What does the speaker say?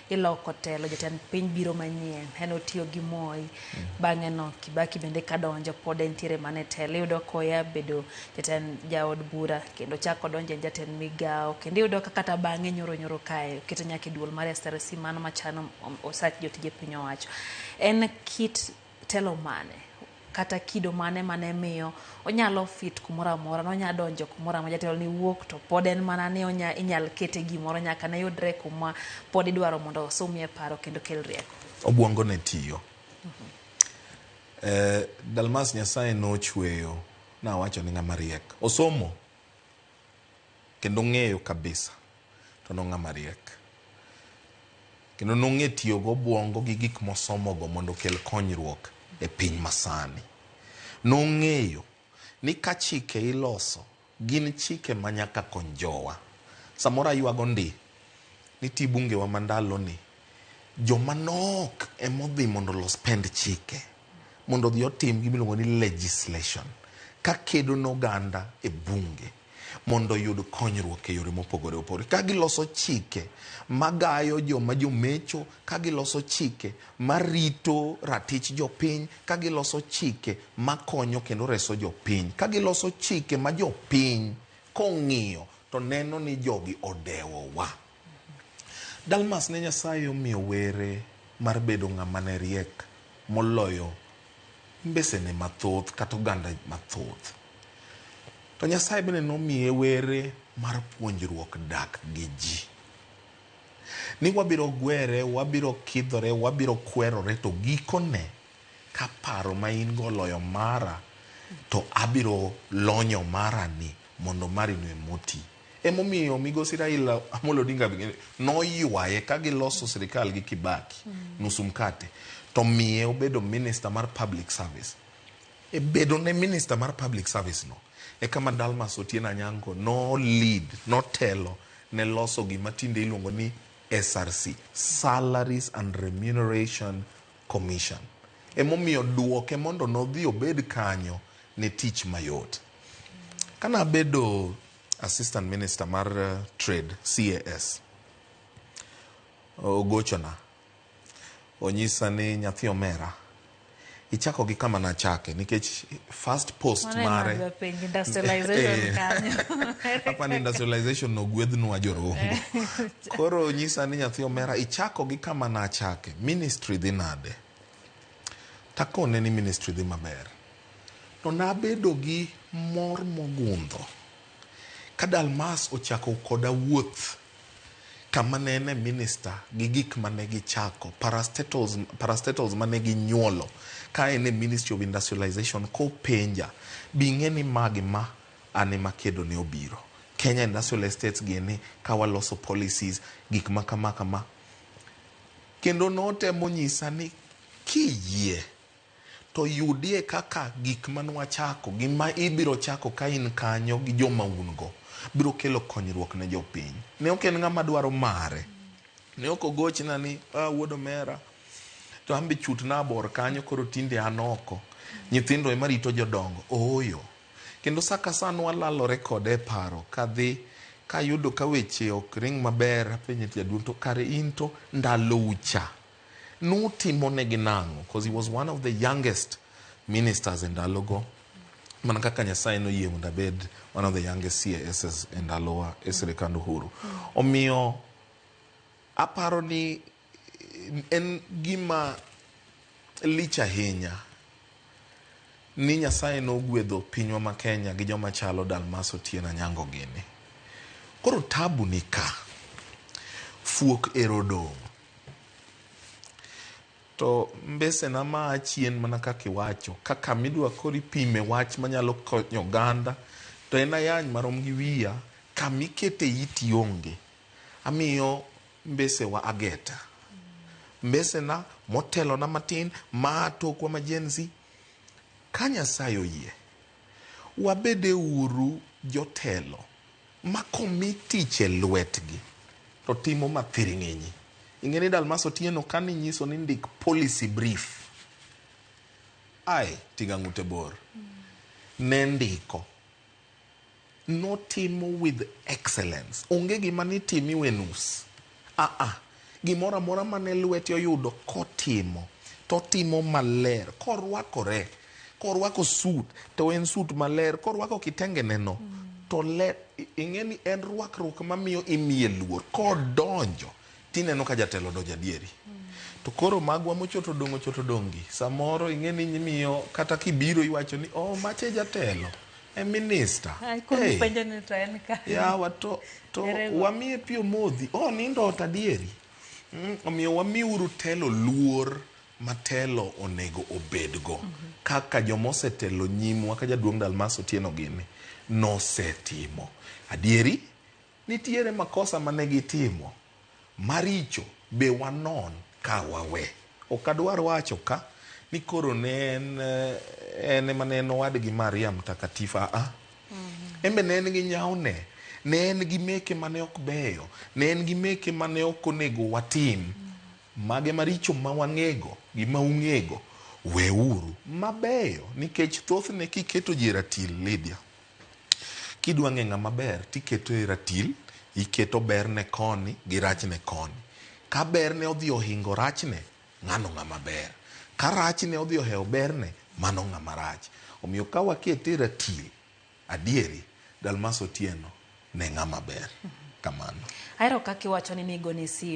Iloko telo, jatend piny biro manyien, en otiyo gi Moi. Bang'e no Kibaki bende kadonjo pod entiere mana e telo. Iyudo koya bedo jatend jaod bura kendo chako donjo en jatend migawo. Kendo iyudo ka kata bang'e nyoro nyoro kae oketo nyaka e duol mar SRC mano machano osach jotije piny owacho. En kit telo mane kata kido mane mane miyo onyalo fit kumoro amora, nonya donjo kumoro amora, jatelo ni wuok to pod en mana ni onya, inyal kete gimoro nyaka ne yudre kuma pod idwaro mondo osumie paro kendo kel rieko. Obwongo ne tiyo. Dalmas Nyasaye nochweyo, nawacho ni ng'ama riek. Osomo kendo ng'eyo kabisa to nong'ama riek. Kendo nong'e tiyo gobwongo gi gik mosomogo mondo okel konyruok e piny masani. Nong'eyo ni ka chike iloso, gin chike ma nyaka kony jowa. Samoro aywago ndi, nitie bungewa ma ndaloni, joma nok emodhi mondo olos pend chike, mondo odhi otim gimiluongo ni legislation, ka kedo ne oganda e bunge mondo oyud konyruok e yore mopogore opogore. Ka giloso chike magayo joma jomecho, ka giloso chike marito ratich jopiny, ka giloso chike makonyo kendo reso jopiny, ka giloso chike ma jopiny kong'iyo to neno ni jogi odewowa. Dalmas ne Nyasaye omiyo were mar bedo ng'ama ne riek moloyo mbesene mathoth kata oganda mathoth. To Nyasaye bende nomiye were mar puonjruok dak gi ji. Ni wabiro gwere, wabiro kidhore, wabiro kwerore to gikone ka paro ma in go oloyo mara to abiro lonyo mara ni mondo mari no emoti. Emomiyo migosi Raila Amolo Odinga noywaye ka giloso sirikal gi Kibaki, nusu mkate, to miye obedo minister mar public service. E bedo ne minister mar public service no, e kama Dalmas Otieno Anyango no lead, notelo ne loso gima tinde iluongo ni SRC, Salaries and Remuneration Commission. Emomiyo duoke mondo nodhi obed kanyo ne tich mayot. Kana abedo assistant minister mar trade, CAS, ogochona, onyisa ni nyathi omera, ichako gi kama nachake nikech first post mare industrialization kanyo. Hapa ni industrialization nogwedhnwa jorongo. Koro onyisa ni nyathi omera ichako gi kama nachake, ministry dhi nade? Takone ni ministry dhi maber. To nabedo gi mor mogundho ka Dalmas ochako koda wuoth kama ne en e minister gi gik mane gichako, parastatals, parastatals mane ginyuolo ka en e Ministry of Industrialization kopenja, bing'e ni magi ma an ema kedo ne obiro. Kenya Industrial Estates gini ka waloso policies gik ma kama kama. Kendo notemo nyisa ni kiyie to yudie kaka gik manwachako gi ma ibiro chako ka in kanyo gi joma un go biro kelo konyruok ne jopiny. Ne ok en ng'ama dwaro mare. Ne ok ogochna ni ah, wuod omera to an be chutna bor kanyo koro tinde an oko. Nyithindo ema rito jodongo. Ooyo. Kendo sa ka sa nwalalore kode e paro kadhi kayudo ka weche ok ring maber apenje jaduong' to kare in to ndalou cha nutimo negi nang'o? Because he was one of the youngest ministers e ndalogo. Mana kaka Nyasaye noyie mondo abed one of the youngest CASs e ndalowa e sirikand Uhuru. Omiyo aparo ni en gima lich ahinya ni Nyasaye nogwedho pinywa ma Kenya gi joma chalo Dalmas Otieno Anyango gini. Koro tabu ni ka. Fuok ero dong'. To mbesena ma chien mana kaka iwacho, kaka midwa koro ipime wach manyalo konyo oganda, to en ayany marom gi wiya, kamikete iti onge. Amiyo mbesewa ageta. Mbesena motelona matin, ma tokwa ma Gen Z, ka Nyasaye oyie, wabede uru jotelo ma komi tich e lwetgi to timo mathiring'inyi. Ing'e ni Dalmas Otieno kane inyiso ni ndik policy brief, ai tiga ng'ute bor, ne ndiko. Notimo with excellence. Onge gima nitimi we nus. Ah ah. Gimoro amora mane lwete oyudo kotimo, to otimo maler. Korwakore, korwako suit, to en suit maler. Korwako kitenge neno, to ler. Ing'e ni en rwakruok mamiyo imiye luor. Kodonjo, tineno ka jatelo odonjo adieri. To koro magwa mochoto dong' ochoto dong' gi. Samoro ing'e ni imiyo kata kibiro iwacho ni oh mache jatelo. E minista. Ai, kuom Hey. penjo ni to en ka. Yawa to Erego. wamiye pi omodhi. Oh nindo ot adieri. Omiyo wamiuru telo luor ma telo onego obedgo. Kaka jomosetelo nyimwa ka jaduong' Dalmas Otieno gini nosetimo. Adieri nitiere makosa mane gitimo maricho be wanon ka wawe. Ok adwar wacho ka ni koro ne en en ema ne en owadgi Maria Mtakatifu. Ah. En be ne en gi nyawne, ne en gi meke mane ok beyo, ne en gi meke mane ok onego watim. Mage maricho ma wang'ego gi ma ung'ego, weuru mabeyo nikech thothne kiketo ji e ratil Lydia. Kidwa ng'e ng'ama ber tiketo e ratil, iketo berne koni gi rachne koni. Ka berne odhi ohingo rachne, ng'ano ng'ama ber. Ka rachne odhi ohewo berne, mano ng'ama rach. Omiyo ka wakete e ratil, adieri, Dalmas Otieno ne ng'ama ber. Kamano. Ahero kaka iwacho ni nigone simu.